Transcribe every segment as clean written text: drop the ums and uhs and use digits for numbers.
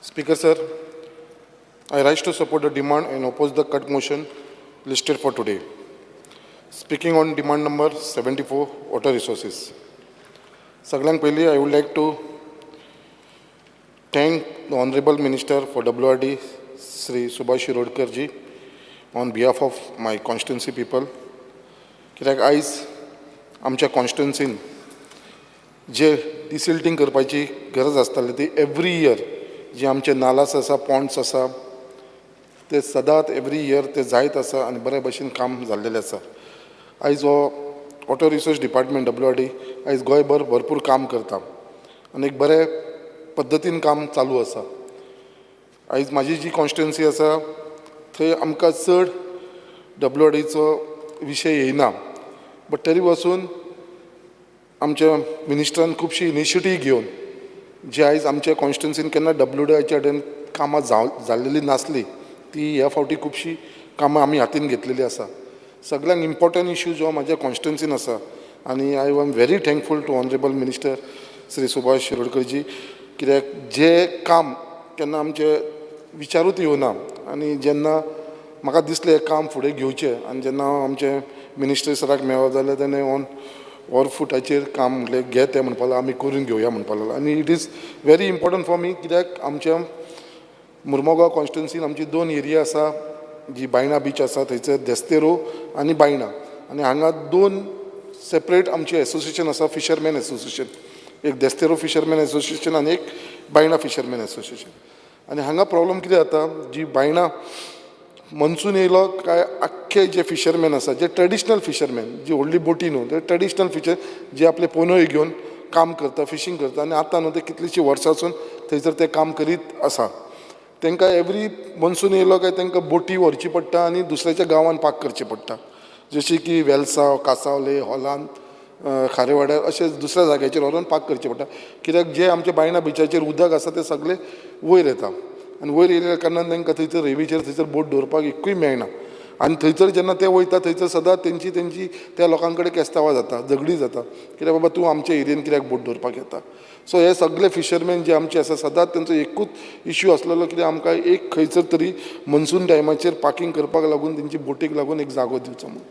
Speaker sir, I rise to support the demand and oppose the cut motion listed for today. Speaking on demand number 74, water resources. सगळ्यांत पयलीं I would like to thank the Honorable Minister for WRD, Sri Subhash Shirodkar ji, on behalf of my constituency people. कित्याक आयज आमच्या कॉन्स्टिट्युन्सीन जे डिसिल्टींग करपाची गरज आसताली, ती every year जे आमचे नालास आसा, पॉन्ड्स आसा, ते सदांच एवरी इयर ते जायत आसा आनी बरे भशेन काम जाल्लेलें आसा. आयज हो water resource department, W R D, आयज गोंयभर भरपूर काम करता आनी एक बरे पद्दतीन काम चालू आसा. आयज म्हाजी जी कॉन्स्टिट्युन्सी आसा, थंय आमकां चड डब्ल्यू आर डीचो विशय येयना, बट तरी पासून आमच्या मिनिस्टरान खुबशी इनिशिएटीव घेवन जी आयज आमच्या कॉन्स्टिट्युन्सीन केन्ना डब्ल्यू डीच्या कडेन कामां जाल्लेली नासली, ती ह्या फावटी खुबशीं कामां आमी हातीन घेतलेली आसा. सगळ्यांत इम्पॉर्टंट इशू जो म्हाज्या कॉन्स्टिट्युन्सीन आसा आनी I am very thankful to Honorable Minister Shri Subhash शिरोडकरजी, कित्याक जें काम केन्ना आमचे विचारूच येवना आनी जेन्ना म्हाका दिसलें हें काम फुडें घेवचें आनी जेन्ना हांव आमचे मिनिस्टर सराक मेळ्ळो जाल्यार तेणें ऑन वॉर फुटाचेर काम म्हटलें, घे तें म्हणपा लागलो, आमी करून घेवया म्हणपा लागलो. आनी it is very important for me, कित्याक आमच्या मुर्मोगांव कॉन्स्टिट्युन्सीन आमची दोन एरिया आसा, जी बायणा बीच आसा थंयसर देस्तेरो आनी बायणा. आनी हांगा दोन सेपरेट आमचे एसोसिएशन आसा, फिशरमॅन एसोसिएशन, एक देस्तेरो फिशरमॅन एसोसिएशन आनी एक बायणा फिशरमॅन एसोसिएशन. आनी हांगा प्रॉब्लम कितें जाता, जी बायणा मनसून येयलो काय आख्खे जे फिशरमॅन आसा, जे ट्रेडिशनल फिशरमॅन, जी व्हडली बोटी न्हू, ते ट्रेडिशनल फिशर जे आपले पोनोय घेवन काम करता, फिशींग करता आनी आतां न्हू, ते कितलींशीं वर्सां थंयसर ते काम करीत आसा. तांकां एवरी मनसून येयलो काय तांकां बोटी व्हरची पडटा आनी दुसऱ्याच्या गांवान पार्क करची पडटा, जशी की वेलसांव, कासावले, हॉलांत, खारेवाड्यार, अशें दुसऱ्या जाग्याचेर व्हरोन पार्क करचें पडटा. कित्याक जे आमच्या बायणा बिचाचेर उदक आसा तें सगळें वयर येता आनी वयर येयल्या कारणान तांकां थंयसर रेंवेचेर थंयसर बोट दवरपाक एकूय मेळना. आनी थंयसर जेन्ना ते वयता, थंयसर सदांच तेंची तेंची त्या लोकां कडेन केस्तांवां जाता, झगडीं जाता, कित्याक बाबा तूं आमच्या एरियेन कित्याक बोट दवरपाक येता? सो हे सगळे फिशरमॅन जे आमचे आसा, सदांच तेंचो एकूच इश्यू आसलेलो, कित्याक आमकां एक खंयसर तरी मनसून टायमाचेर पार्कींग करपाक लागून, तेंची बोटीक लागून एक जागो दिवचो म्हणून.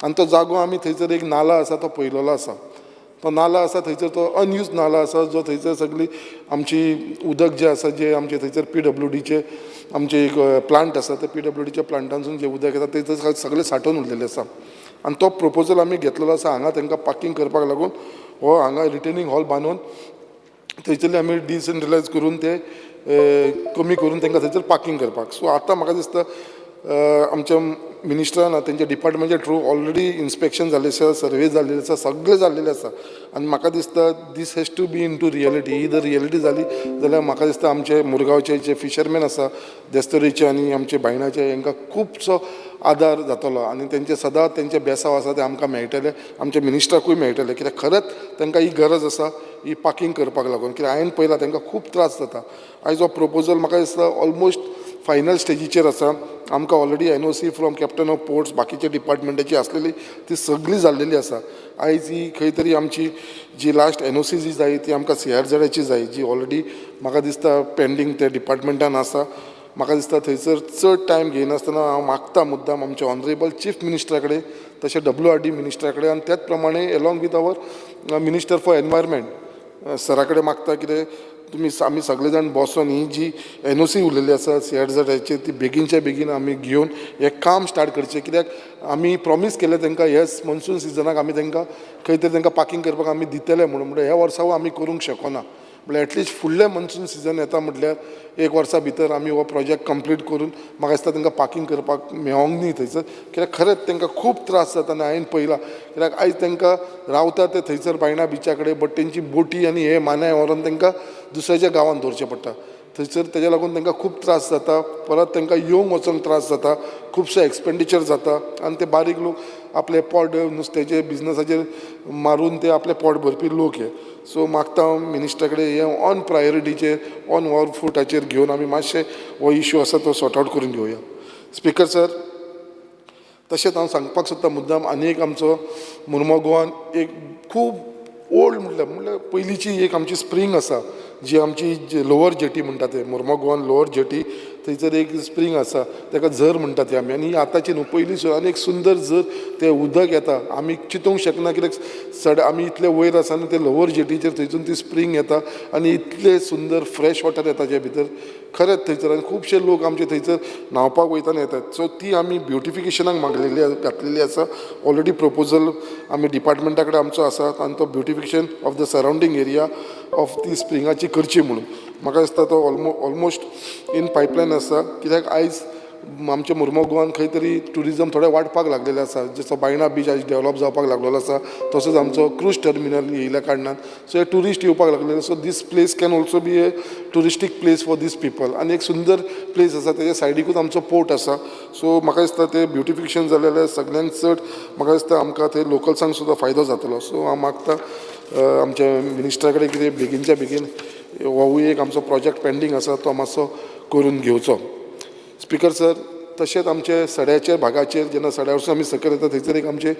आनी तो जागो आमी थंयसर एक नाला आसा तो पळयलेलो आसा. तो नाला आसा थंयसर, तो अनयूज नाला आसा, जो थंयसर सगळी आमची उदक जें आसा, जें आमचे थंयसर पीडब्ल्यूडीचे आमचे एक प्लांट आसा, त्या पीडब्ल्यूडीच्या प्लांटांसून जें उदक येता थंयसर सगळें सांठोवन उरलेलें आसा. आनी तो प्रपोजल आमी घेतलेलो आसा, हांगा तांकां पार्कींग करपाक लागून हो हांगा रिटेनिंग हॉल बांदून थंयसरले आमी डिसेंट्रलायज करून ते कमी करून तांकां थंयसर पार्कींग करपाक. सो आतां म्हाका दिसता आमच्या मिनिस्टरान तेंच्या डिपार्टमेंटच्या थ्रू ऑलरेडी इन्स्पेक्शन जाल्लें आसा, सर्वे जाल्लें आसा, सगळें जाल्लेलें आसा. आनी म्हाका दिसता this has to be into reality. ही जर रियलिटी जाली जाल्यार म्हाका दिसता आमचे मुरगांवचे जे फिशरमॅन आसा, देस्तोरीचे आनी आमचे बायणाचे, हांकां खुबसो आदार जातलो आनी तेंचे सदांच तेंचे बेसांव आसा ते आमकां मेळटले, आमच्या मिनिस्टराकूय मेळटले. कित्याक खरेंच तांकां ही गरज आसा ही पार्कींग करपाक लागून, कित्याक हांवें पळयलां, तांकां खूब त्रास जाता. आयज हो प्रपोजल म्हाका दिसता ऑलमोस्ट फायनल स्टेजीचेर आसा. आमकां already NOC from Captain of Ports, बाकीच्या डिपार्टमेंटाची आसलेली ती सगळी जाल्लेली आसा. आयज ही खंय तरी आमची जी लास्ट एनओसी जी जाय, ती आमकां सीआरझेडाची जाय, जी ऑलरेडी म्हाका दिसता पेंडींग त्या डिपार्टमेंटान आसा. म्हाका दिसता थंयसर चड टायम घेयनासतना हांव मागता मुद्दाम आमच्या ऑनरेबल चीफ मिनिस्टरा कडेन, तशें डब्ल्यू आर डी मिनिस्टरा कडेन आनी त्याच प्रमाणे along with our Minister for Environment सरा कडेन मागता, कितें तुमी आमी सगळे जाण बसोन ही जी एनओसी उरलेली आसा सीआरझेडाचेर, ती बेगीनच्या बेगीन आमी घेवन हें काम स्टार्ट करचें. कित्याक आमी प्रॉमीस केलें तांकां, हेच मनसून सिजनाक आमी तांकां खंय तरी तांकां पार्कींग करपाक आमी दितले म्हणून. म्हणल्यार ह्या वर्सा आमी करूंक शकना, म्हणल्यार एटलिस्ट फुडलें मनसून सिजन येता म्हटल्यार एक वर्सा भितर आमी हो प्रोजेक्ट कंप्लीट करून म्हाका दिसता तांकां पार्कींग करपाक मेळोंक न्ही थंयसर. कित्याक खरेंच तांकां खूब त्रास जाता आनी हांवें पळयलां, कित्याक आयज तांकां रावता ते थंयसर बायणा बिचा कडेन, बट तेंची बोटी आनी हे मानाय व्हरोन तांकां दुसऱ्याच्या गांवांत दवरचें पडटा थंयसर. तेज्या लागून तांकां खूब त्रास जाता, परत तांकां येवंक वचोंक त्रास जाता, खुबशे एक्सपेंडिचर जाता. आनी ते बारीक लोक आपलें पोट नुस्त्याचे बिजनसाचेर मारून ते आपलें पोट भरपी लोक हे. सो मागता हांव मिनिस्टरा कडेन, हें ऑन प्रायोरिटीचेर, ऑन वॉर फुटाचेर घेवन आमी मातशें हो इशू आसा तो सॉर्ट आवट करून घेवया. स्पिकर सर, तशेंच हांव सांगपाक सोदता मुद्दाम आनी एक आमचो मुर्मो गोवान एक खूब ओल्ड, म्हटल्यार पयलींची एक आमची स्प्रींग आसा. जी आमची लोवर जेटी म्हणटा ते मोर्मुगांवान लोवर जेटी, थंयसर एक स्प्रींग आसा, ताका झर म्हणटा ती आमी. आनी ही आतांची न्हू, पयलीं सुद्दां एक सुंदर झर, तें उदक येता. आमी चिंतूंक शकना, कित्याक सड आमी इतले वयर आसा आनी ते लोवर जेटीचेर थंयसून ती स्प्रींग येता आनी इतलें सुंदर फ्रेश वॉटर येता जे भितर. खरेंच थंयसर आनी खुबशे लोक आमचे थंयसर न्हांवपाक वयता आनी येतात. सो ती आमी ब्युटिफिकेशनाक मागलेली, घातलेली आसा. ऑलरेडी प्रपोजल आमी डिपार्टमेंटा कडेन आमचो आसा आनी तो beautification of the surrounding area of ती स्प्रिंगाची करची म्हणून. म्हाका दिसता तो ऑलमोस्ट इन पायपलायन आसा, कित्याक आयज आमच्या मुर्मो गोवान खंय तरी ट्युरिजम थोडें वाडपाक लागलेलें आसा. जसो बायणा बीच आयज डेवलप जावपाक लागलेलो आसा, तसोच आमचो क्रूज टर्मिनल येयल्या कारणान सो हे ट्युरिस्ट येवपाक लागलेले. So this place can also be a touristic place for these people. आनी एक सुंदर प्लेस आसा, तेज्या सायडीकूच आमचो पोर्ट आसा. सो म्हाका दिसता तें ब्युटिफिकेशन जालें जाल्यार सगळ्यांत चड म्हाका दिसता आमकां थंय लोकल्सांक सुद्दां फायदो जातलो. सो हांव मागता आमच्या मिनिस्टरा कडेन कितें बेगीनच्या बेगीन होवूय एक आमचो प्रोजेक्ट पेंडींग आसा, तो मातसो करून घेवचो. स्पिकर सर, तशेंच आमचे सड्याच्या भागाचेर, जेन्ना सड्या वरसून आमी सकयल येता, थंयसर एक आमचें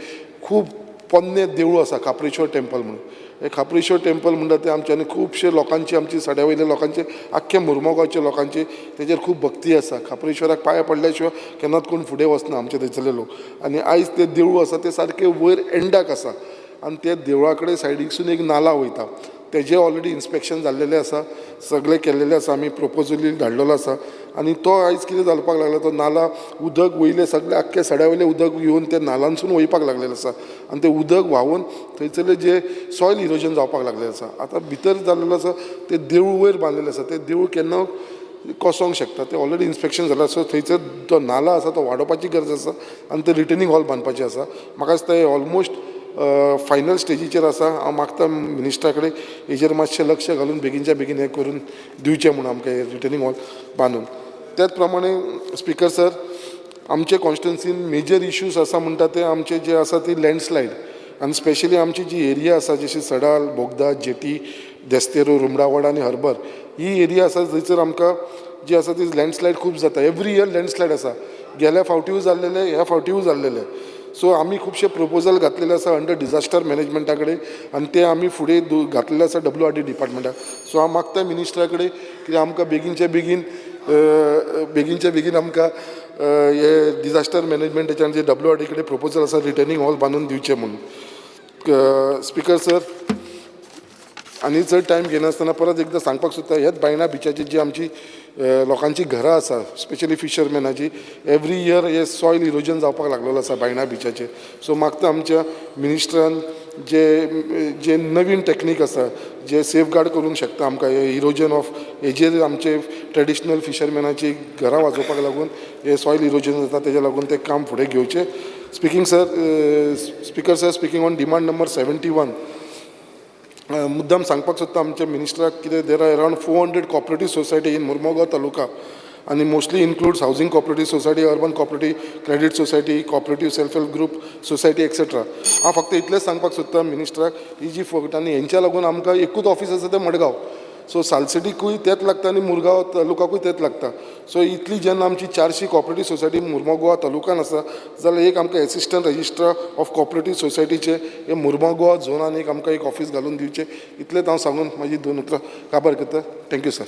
खूब पोन्नें देवूळ आसा, खाप्रेश्वर टेम्पल म्हणून. हें खाप्रेश्वर टेम्पल म्हणटा तें आमच्यानी खुबशे लोकांची, आमची सड्या वयल्या लोकांची, आख्ख्या मुर्मोगांवच्या लोकांची तेजेर खूब भक्ती आसा. खाप्रेश्वराक पांय पडल्या शिवाय केन्नाच कोण फुडें वचना आमचे थंयसरले लोक. आनी आयज तें देवूळ आसा तें सारकें वयर एंडाक आसा आनी त्या देवळा कडेन सायडीकसून एक नाला वयता. तेजें ऑलरेडी इन्स्पेक्शन जाल्लेलें आसा, सगळें केल्लेलें आसा, आमी प्रपोजलूय धाडलेलो आसा. आनी तो आयज कितें जावपाक लागला, तो नाला उदक वयलें सगळें आख्खें सड्या वयलें उदक येवन त्या नालांसून वयपाक लागलेलें आसा आनी तें उदक व्हांवून थंयसरलें जें सॉयल इरोजन जावपाक लागलेलें आसा. आतां भितर जाल्लेलो आसा, तें देवूळ वयर बांदलेलें आसा, तें देवूळ केन्ना कोसोंक शकता. तें ऑलरेडी इन्स्पेक्शन जालां. सो थंयसर तो नाला आसा तो वाडोवपाची गरज आसा आनी तें रिटेनिंग हॉल बांदपाचें आसा. म्हाका दिसता हें ऑलमोस्ट फायनल स्टेजीचेर आसा. हांव मागता मिनिस्टरा कडेन हेजेर मातशें लक्ष घालून बेगीनच्या बेगीन हें करून दिवचें म्हणून आमकां हें रिटेनिंग हॉल बांदून. त्याच प्रमाणे स्पिकर सर, आमचे कॉन्स्टिट्युन्सीन मेजर इश्यूज आसा म्हणटा ते आमचे जे आसा ती लँडस्लायड. आनी स्पेशली आमची जी एरिया आसा, जशी सडाल, बोगदा, जेटी, देस्तेरो, रुमडावाड आनी हर्बर, ही एरिया आसा थंयसर आमकां जी आसा ती लँडस्लायड खूब जाता. एवरी इयर लँडस्लायड आसा. गेल्या फावटीय जाल्लेले, ह्या फावटीय जाल्लेले. सो आमी खुबशे प्रपोजल घातलेले आसा अंडर डिजास्टर मॅनेजमेंटा कडेन आनी ते आमी फुडें घातलेले आसा डब्ल्यू आर डी डिपार्टमेंटाक. सो हांव मागता मिनिस्टरा कडेन की आमकां बेगीनच्या बेगीन आमकां हे डिजास्टर मॅनेजमेंटाच्यान जे डब्ल्यू आर डी कडेन प्रपोजल आसा, रिटेनिंग हॉल बांदून दिवचें म्हणून. स्पिकर सर, आनी चड टायम घेनासतना परत एकदां सांगपाक सोदता, ह्याच बायणा बिचाची जी आमची लोकांची घरां आसा, स्पेशली फिशरमॅनाची, एवरी इयर हे सॉयल इरोजन जावपाक लागलेलो आसा बायणा बिचाचेर. सो मागता आमच्या मिनिस्टरान जे जे नवीन टॅक्नीक आसा, जे सेफगार्ड करूंक शकता आमकां हे इरोजन ऑफ हेजेर, आमचे ट्रेडिशनल फिशरमॅनाची घरां वाजोवपाक लागून हे सॉयल इरोजन जाता, तेज्या लागून तें काम फुडें घेवचें. Speaker sir, speaking on demand number 71, मुद्दाम सांगपाक सोदता आमच्या मिनिस्टराक कितें there are around 400 cooperative society in Mormugao taluka आनी mostly includes housing cooperative society, urban cooperative credit society, cooperative self help group society, etcetera. हांव फक्त इतलेंच सांगपाक सोदता मिनिस्टराक, ही जी फक्त आनी हेंच्या लागून आमकां एकूच ऑफीस आसा तें मडगांव. सो सालसेटीकूय तेंच लागता आनी मुरगांव तालुकाकूय तेंच लागता. सो इतली जेन्ना आमची 400 कॉपरेटीव सोसायटी मुर्मो गोवा तालुकान आसा जाल्यार एक आमकां एसिस्टंट रजिस्ट्रार ऑफ कॉपरेटीव सोसायटीचे हे मुर्मो गोवा झोनान एक आमकां एक ऑफीस घालून दिवचें, इतलेंच हांव सांगून म्हाजी दोन उतरां काबार करता. Thank you sir.